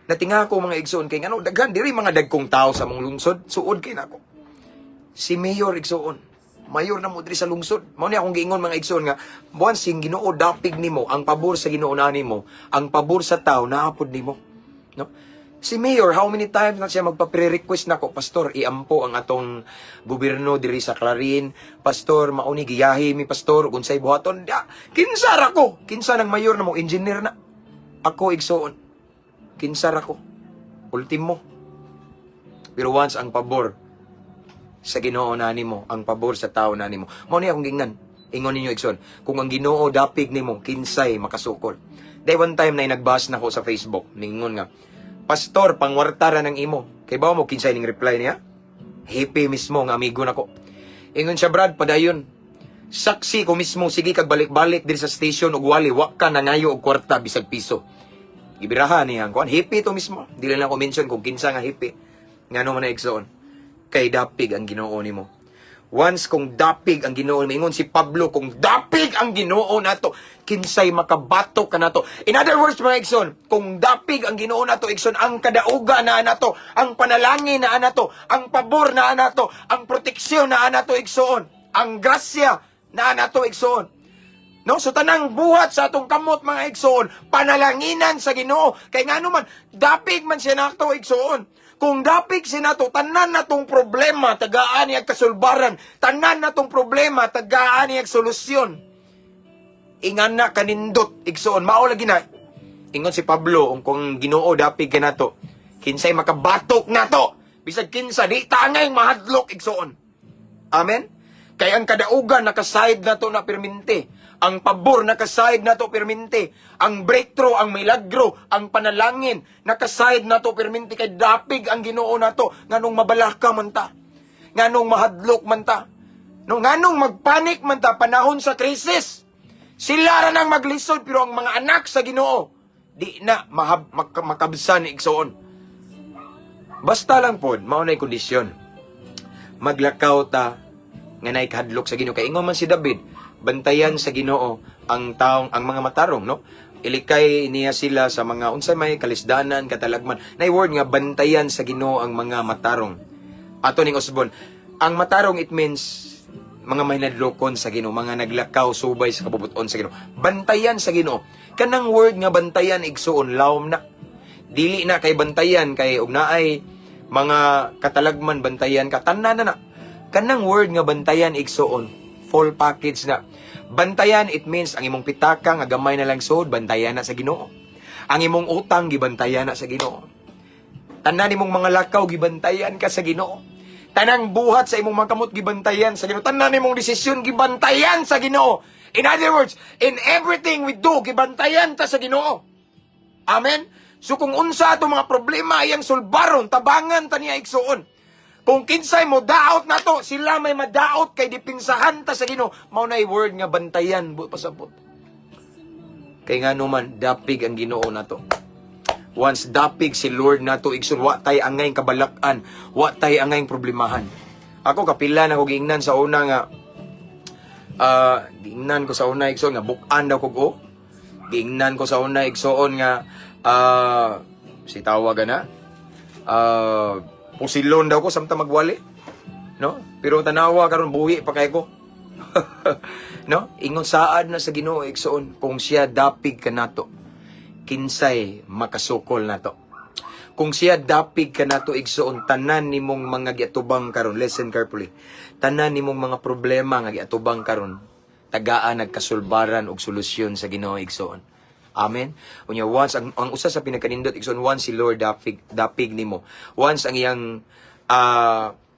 Natinga ko, mga igsoon, kay ngano daghan diri mga dagkong tao sa mong lungsod, suod kay nako. Si Mayor, igsoon. Mayor na mo diri sa lungsod. Mao ni akong giingon, mga igsoon, nga once yung Ginoo dapig nimo, ang pabor sa Ginoo na nimo, ang pabor sa tao naapod nimo. No? Si Mayor, how many times na siya magpa-pre-request nako, "Pastor, iampo ang atong gobyerno diri sa Clarin. Pastor, mauni giyahi mi, pastor, unsay buhaton." Da, kinsa ra ko? Kinsa nang mayor na mo, engineer na. Ako, igsoon. Kinsa ra ko? Ultimo. Pero once ang pabor sa Ginoo na nimo, ang pabor sa tao na nimo. Mao ni akong gingnan. Ingon ninyo, igsoon, kung ang Ginoo dapig nimo, kinsay makasukol? Day one time na nagbas na ko sa Facebook, ningon nga, "Pastor, pangwarta ra ng imo." Kay ba mo kinsay ning reply niya? Happy mismo nga amigo nako. Ingon siya, "Brad, padayon. Saksi ko mismo, sige kag balik-balik diri sa station og wali, wa ka nangayo og kwarta bisag piso." Gibirahan niya ang kuan. Happy to mismo. Dili lang ko mention kung kinsa nga happy. Ngano man na, igsoon? Kay dapig ang Ginoo nimo. Once kung dapig ang Ginoo, ingon si Pablo, kung dapig ang Ginoo nato, kinsay makabato kanato? In other words, mga igsoon, kung dapig ang Ginoo nato, igsoon, ang kadauga na nato, ang panalangin na nato, ang pabor na nato, ang proteksyon na nato, igsoon, ang grasya na nato, igsoon. No? So tanang buhat sa atong kamot, mga igsoon, panalanginan sa Ginoo. Kay ngano man, dapig man siya nato, igsoon. Kung dapig siya nato, tanan natong problema, tagaan niya kasulbaran, tanan natong problema, tagaan niya solusyon. Ingan na kanindot, igsoon, mao lagi na. Ingon si Pablo, kung Ginoo dapig kanato, kinsay makabatok nato? Bisag kinsa, di tangay mahadlok, igsoon. Amen? Kay ang kadaugan nakaside na to na permente. Ang pabor nakaside na to permente. Ang breakthrough, ang milagro, ang panalangin nakaside na to permente kay dapig ang Ginoo nato. Nganong mabalaka man ta? Nganong mahadlok man ta? No, nganong magpanik man ta panahon sa krisis? Sila ra nang maglisod, pero ang mga anak sa Ginoo di na makabsan, igsoon. Basta lang pod mao na kondisyon. Maglakaw ta nga naay kahadlok sa Ginoo, kay ingon man si David, bantayan sa Ginoo ang taong ang mga matarong, no? Ilikay niya sila sa mga unsay may kalisdanan, katalagman. Nay word nga bantayan sa Ginoo ang mga matarong. Ato ning usbon. Ang matarong, it means Mga mahinadlokon sa Ginoo, mga naglakaw subay sa kabubuton sa Ginoo. Bantayan sa Ginoo. Kanang word nga bantayan, igsuon, lawom na. Dili na kay bantayan kay og naay mga katalagman bantayan ka, tanan na na. Kanang word nga bantayan, igsuon, full package na. Bantayan, it means ang imong pitaka nga gamay na lang suod, bantayan na sa Ginoo. Ang imong utang, gibantayan na sa Ginoo. Tanan nimong mga lakaw, gibantayan ka sa Ginoo. Tanang buhat sa imong mga kamot, gibantayan sa Ginoo. Tanan nimong desisyon, gibantayan sa Ginoo. In other words, in everything we do, gibantayan ta sa Ginoo. Amen. So kung unsa ato mga problema iyang sulbaron, tabangan ta niya, igsuon. Kung kinsay mo daot nato, sila may madaot kay dipinsahan ta sa Ginoo. Mao na word nga bantayan, buot pasabot. Kay nga naman dapig ang Ginoo nato. Once dapig si Lord nato, igsoon, wa tay angay kabalakan, wa tay angay problemahan. Ako, kapila na ko giingnan sa una nga giingnan ko sa una, igsoon, nga bukan daw kog o. Giingnan ko sa una, igsoon, nga si tawag na pusilon daw ko samtang magwali. No? Pero tanawa karon, buhi pa kay ko. No? Ingon saad na sa Ginoo, igsoon, kung siya dapig kanato, kinsay makasukol nato? Kung siya dapig kanato, igsoon, tanan nimong mga giatubang karon, listen carefully. Tanan nimong mga problema nga giatubang karon, tagaan nagkasulbaran og solusyon sa Ginoo, igsoon. Amen. Unya once ang usa sa pinakanindot, igsoon, once si Lord dapig nimo. Once ang iyang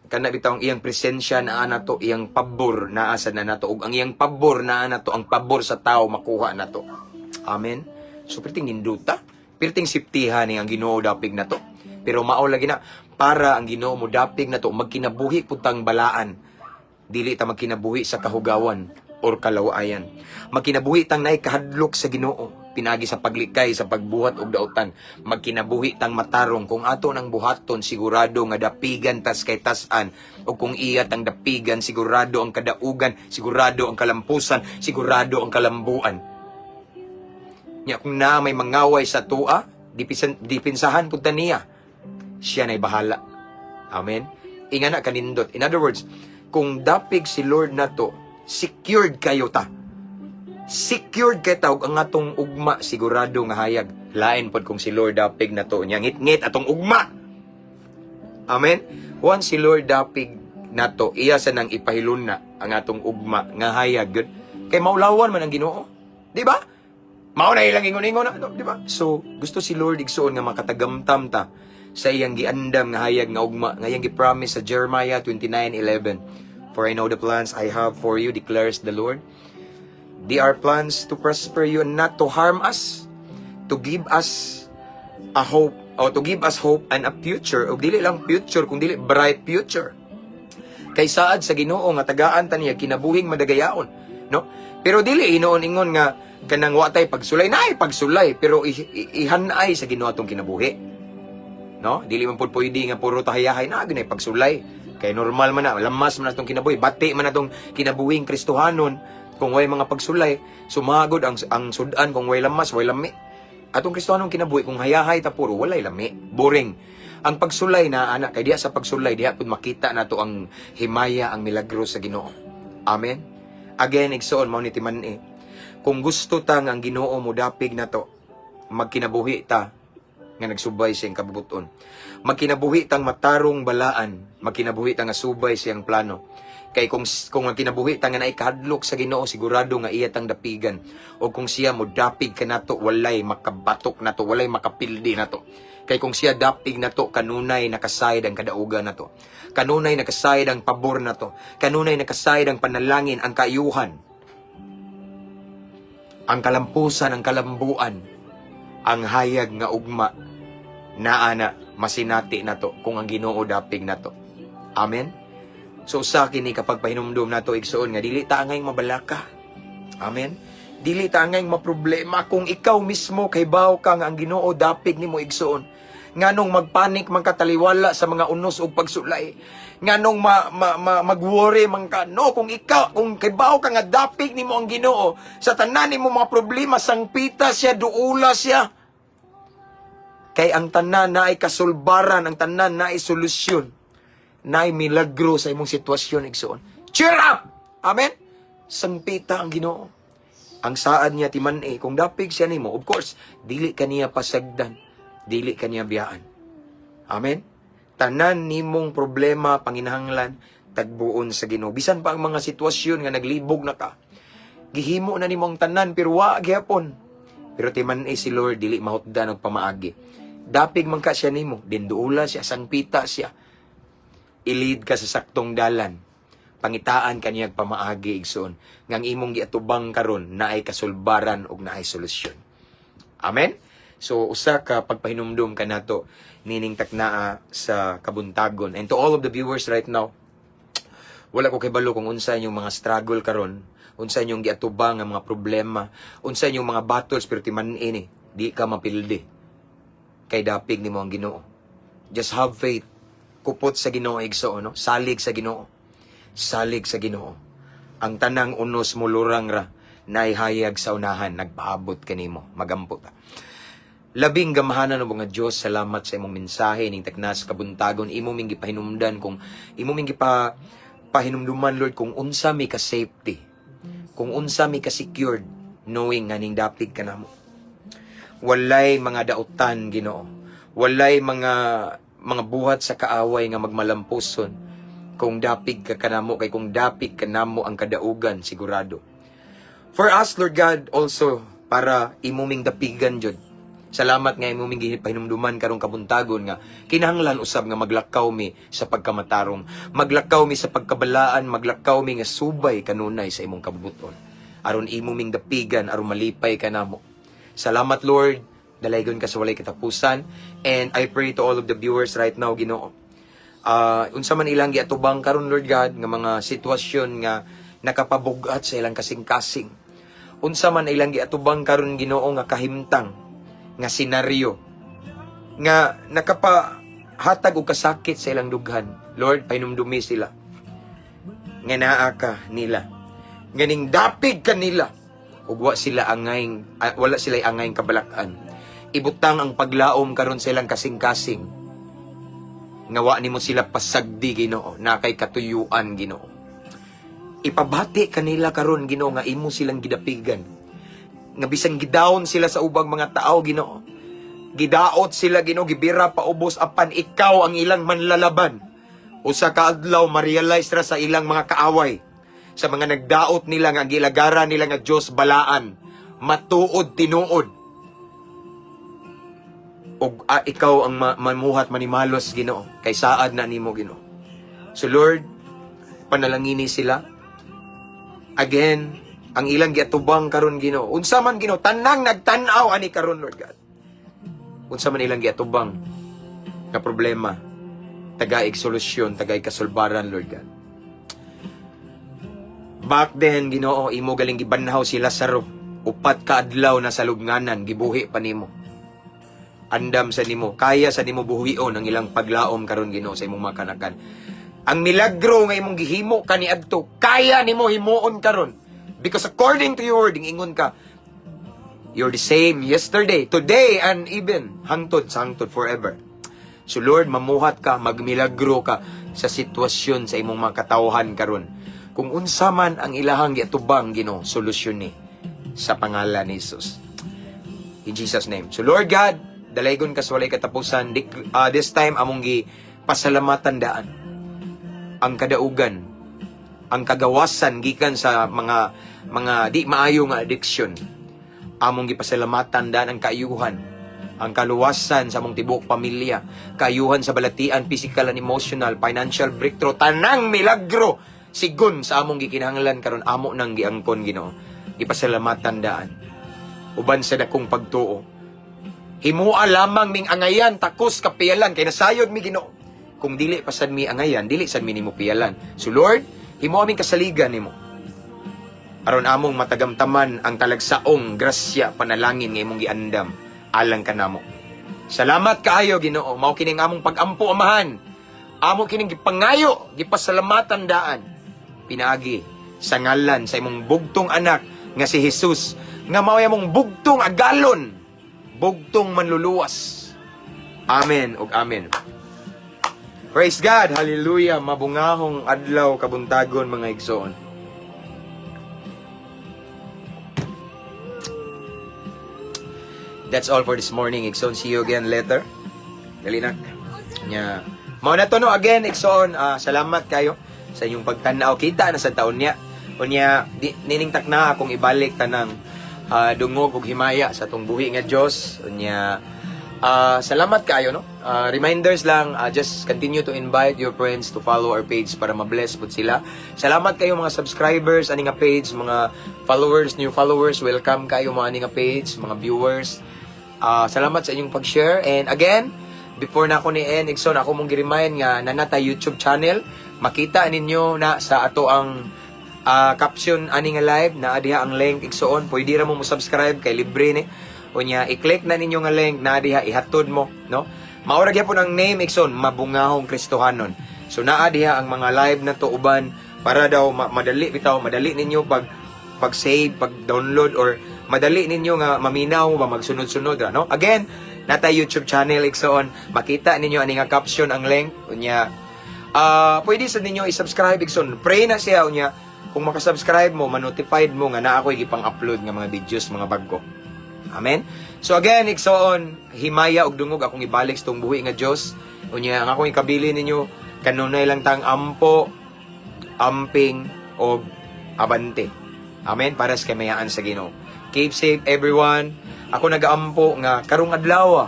kana bitaw ang iyang presensya naa nato, iyang pabor naa sa na nato, ug ang iyang pabor naa nato, ang pabor sa tao makuha nato. Amen. So perting ninduta, perting siptihan ni ang Ginoo dapig nato. Pero mao lagi na para ang Ginoo mo dapig nato, magkinabuhi pud tang balaan. Dili ta magkinabuhi sa kahugawan or kalawayan. Magkinabuhi tang naay kahadlok sa Ginoo pinagi sa paglikay sa pagbuhat og dautan. Magkinabuhi tang matarong. Kung ato nang buhaton, sigurado nga dapigan tas kay tas-an, o kung iya tang dapigan, sigurado ang kadaugan, sigurado ang kalampusan, sigurado ang kalambuan. Nya kung na may mangaway sa tua, dipinsahan pud ta niya. Siya na'y bahala. Amen. Inga na kanindot. In other words, kung dapig si Lord nato, secured kayo ta. Secured kay ta ug ang atong ugma sigurado nga hayag. Lain pod kung si Lord dapig nato nya ngit-ngit atong ugma. Amen. Once si Lord dapig nato, iya sa nang ipahilun na ang atong ugma nga hayag gyud. Kay maulawan man ang Ginoo. Di ba? Mao na ilang ingon-ingon na, di ba? So, gusto si Lord, igsuon, nga makatagamtam ta sa iyang giandam nga hayag nga ugma, nga iyang gi-promise sa Jeremiah 29:11. "For I know the plans I have for you, declares the Lord. They are plans to prosper you and not to harm us, to give us a hope or to give us hope and a future," o dili lang future kung dili bright future. Kay saad sa Ginoo nga tagaan ta niya kinabuhing madagayaon, no? Pero dili hinuon ingon nga kanang wa tay pagsulay, naay pagsulay, pero ihanay sa Ginoo atong kinabuhi. No? Dili man pud pwede nga puro tahayahay na ginay pagsulay. Kay normal man na, lamas man atong kinabuhi, bati man atong kinabuhing Kristohanon kung way mga pagsulay, sumagod ang sudan kung way lamas, way lami. Atong Kristohanong kinabuhi kung hayahay ta puro, walay lami, boring. Ang pagsulay na anak kay diha sa pagsulay diha pud makita nato ang himaya, ang milagro sa Ginoo. Amen. Again, igsoon, mao ni timan-i. Kung gusto ta nga ang Ginoo mo dapig nato, magkinabuhi ta nga nagsubay siyang kabubuton. Magkinabuhi tang matarong balaan, magkinabuhi ta nga subay siyang plano. Kay kung ang kinabuhi ta nga naay kahadlok sa Ginoo, sigurado nga iya tang dapigan. O kung siya mo dapig kanato, walay makabatok nato, walay makapildi nato. Kay kung siya dapig nato, kanunay nakasayod ang kadaugan nato. Kanunay nakasayod ang pabor nato. Kanunay nakasayod ang panalangin, ang kaayuhan, ang kalampusan, ang kalambuan, ang hayag nga ugma naa na masinati nato kung ang Ginoo dapig nato. Amen. So sa kini kapag pahinumdum nato, igsuon, nga dili ta angay mabalaka. Amen. Dili ta angay maproblema kung ikaw mismo kay baw ka nga ang Ginoo dapig nimo, igsuon. Nganong magpanik man ka taliwala sa mga unos ug pagsulay? Nganong ma, ma, ma, mag-worry man ka? No, kung kay baw ka nga dapig nimo ang Ginoo, sa tanan nimo mga problema, sangpita siya, duula siya. Kay ang tanan na ay kasulbaran, ang tanan na ay solusyon, na ay milagro sa imong sitwasyon, igsuon. Cheer up! Amen? Sangpita ang Ginoo. Ang saad niya timan-i, kung dapig siya nimo, of course, dili ka niya pasagdan, dili ka niya biyaan. Amen? Tanan nimong problema, panginahanglan, tagbuon sa Ginoo. Bisan pa ang mga sitwasyon nga naglibog na ka. Gihimo na nimo ang tanan pero wa gihapon. Pero timan-i si Lord, dili mahutdan og pamaagi. Dapig man ka siya nimo, dinduula siya, sangpita siya. I-lead ka sa saktong dalan. Pangitaan ka niyag pamaagi, igsoon. Ngang imong giatubang karon naay kasulbaran ug naay solusyon. Amen? So usa ka pagpahinumdum kanato nining taknaa sa kabuntagon. And to all of the viewers right now, wala ko kabalo kung unsa inyong mga struggle karon, unsa inyong giatubang nga mga problema, unsa inyong mga battles, pero timan-i ni, di ka mapildi. Kay dapig nimo ang Ginoo. Just have faith. Kupot sa Ginoo, igsoon, no? Salig sa Ginoo. Salig sa Ginoo. Ang tanang unos mulurang ra naihayag sa unahan, nagpaabot kanimo, magampo ta. Labing gamhanan o nga Dios, salamat sa imong mensahe ning takna sa kabuntagon. Imo ming gipahinumdan kung imo ming gipa pahinumduman, Lord, kung unsa mi ka safety, kung unsa mi ka secured, knowing nga ning dapig ka namo. Walay mga dautan, Ginoo. Walay mga buhat sa kaaway nga magmalampuson kung dapig ka kanamo, kay kung dapig ka namo, ang kadaugan sigurado. For us, Lord God, also para imo ming dapigan jud. Salamat nga imo ming gipahinumduman karong kabuntagon nga kinahanglan usab nga maglakaw mi sa pagkamatarong, maglakaw mi sa pagkabalaan, maglakaw mi nga subay kanunay sa imong kabubut-on. Aron imo ming dapigan, aron malipay ka namo. Salamat, Lord, dalaygon ka sa walay katapusan, and I pray to all of the viewers right now, Ginoo. Unsa man ilang giatubang karon, Lord God, nga mga sitwasyon nga nakapabugat sa ilang kasing-kasing. Unsa man ilang giatubang karon, Ginoo, nga kahimtang nga senaryo nga nakapahatag og kasakit sa ilang dughan. Lord, pahinumdumi sila nga naa ka nila. Nga ning dapig ka nila ug wa sila angay wala sila angay kabalak-an. Ibutang ang paglaom karon sa ilang kasing-kasing nga wa nimo sila pasagdi, Ginoo, na kay katuyuan, Ginoo. Ipabati kanila karon, Ginoo, nga imo silang gidapigan. Nga bisan gidown sila sa ubang mga tao, Ginoo. Gidaot sila, Ginoo, gibira paubos, apan ikaw ang ilang manlalaban. Usa ka adlaw ma-realize ra sa ilang mga kaaway, sa mga nagdaot nila, nga gilagara nila nga Dios balaan, matuod tinuod. Og ikaw ang mamuhat manimalos, Ginoo, kay saad na nimo, Ginoo. So Lord, panalangini sila. Again, ang ilang giatubang karon, Ginoo. Unsa man, Ginoo, tanang nagtan-aw ani karon, Lord God. Unsa man ilang giatubang nga problema, tagaig solusyon, tagaig kasulbaran, Lord God. Back then, Ginoo, imo galing gibanhaw si Lazaro. 4 ka adlaw na sa lubnganan, gibuhi pa nimo. Andam sa nimo, kaya sa nimo buhion ang ilang paglaom karon, Ginoo, sa imong mga kanakan. Ang milagro nga imong gihimo kaniadto, kaya nimo himuon karon. Because according to your word, ingon ka, you're the same yesterday, today, and even hangtod sa hangtod, forever. So Lord, mamuhat ka, magmilagro ka sa sitwasyon sa imong mga katawhan karon. Kung unsa man ang ilahang giatubang, Ginoo, solusyon ni sa pangalan ni Jesus. In Jesus' name. So Lord God, dalaygon ka sa walay katapusan. This time among gi pasalamatan daan ang kadaugan, ang kagawasan gikan sa mga di maayo nga addiction. Among gipasalamatan daan ang kaayuhan, ang kaluwasan sa among tibuok pamilya, kaayuhan sa balatian, physical and emotional, financial breakthrough, tanang milagro sigon sa among gikinahanglan karon, amo nang giangkon, Ginoo. Gipasalamatan daan. Uban sa dakong pagtuo. Himua lamang ming angayan takos kapiyalan kay nasayod mi, Ginoo. Kung dili pa sad mi angayan, dili sad mi nimo piyalan. So Lord, himo aming kasaligan nimo. Aron among matagamtaman ang talagsaong grasya, panalangin nga imong giandam alang kanamo. Salamat kaayo, Ginoo. Mao kining among pag-ampo, Amahan. Amo kining gipangayo, gipasalamatan daan. Pinaagi sa ngalan sa imong bugtong anak nga si Jesus, nga mao among bugtong agalon, bugtong manluluwas. Amen ug amen. Praise God. Hallelujah. Mabungahong adlaw kabuntagon, mga igsoon. That's all for this morning, igsoon. See you again later. Dali na. Nya. Mao na to, no. Again, igsoon, salamat kayo sa inyong pagtanaw. Kita na sa taon niya. Unya di, nining takna akong ibalik tanang dungog ug himaya sa atong buhi nga Dios. Unya salamat kayo, no. Reminders lang, just continue to invite your friends to follow our page para ma-bless pud sila. Salamat kayo mga subscribers ani nga page, mga followers, new followers, welcome kayo mga ani nga page, mga viewers. Salamat sa inyong pag-share and again, before na ako ni end, igsoon, ako mong gi-remind nga naa na tay YouTube channel. Makita ninyo na sa ato ang caption ani nga live na diha ang link, igsoon. Pwede ra mo mo-subscribe kay libre ni. Unya i-click na ninyo nga link na diha, ihatod mo, no. Mao ra gyapon ang name, igsoon, Mabungahong Kristohanon. So naa diha ang mga live na to uban para daw madali bitaw, madali ninyo pag save, pag download or madali ninyo nga maminaw ba, magsunod-sunod ra, no. Again, naa tay YouTube channel, igsoon. Makita ninyo ani nga caption ang link. Unya pwede sa ninyo i-subscribe, igsoon. Pray na siya. Unya kung makasubscribe mo, ma-notified mo nga naa ako'y gipang-upload nga mga videos, mga bag-o. Amen. So again, igsoon, himaya ug dungog akong ibalik sa tong buhi nga Dios. Unya ang akong ikabili ninyo, kanunay lang tang ampo, amping og abante. Amen. Para sa kamayaan sa Ginoo. Keep safe, everyone. Ako nagaampo nga karong adlaw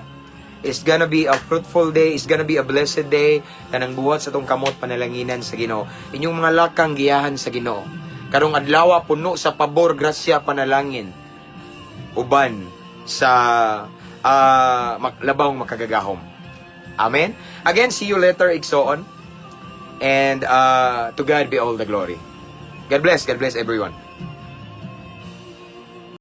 is gonna be a fruitful day, is gonna be a blessed day. Tanang buhat sa tong kamot panalanginan sa Ginoo. Inyong mga lakang giyahan sa Ginoo. Karong adlaw puno sa pabor, grasya, panalangin uban sa labawng makagagahom. Amen. Again, see you later, igsoon. And to God be all the glory. God bless. God bless everyone.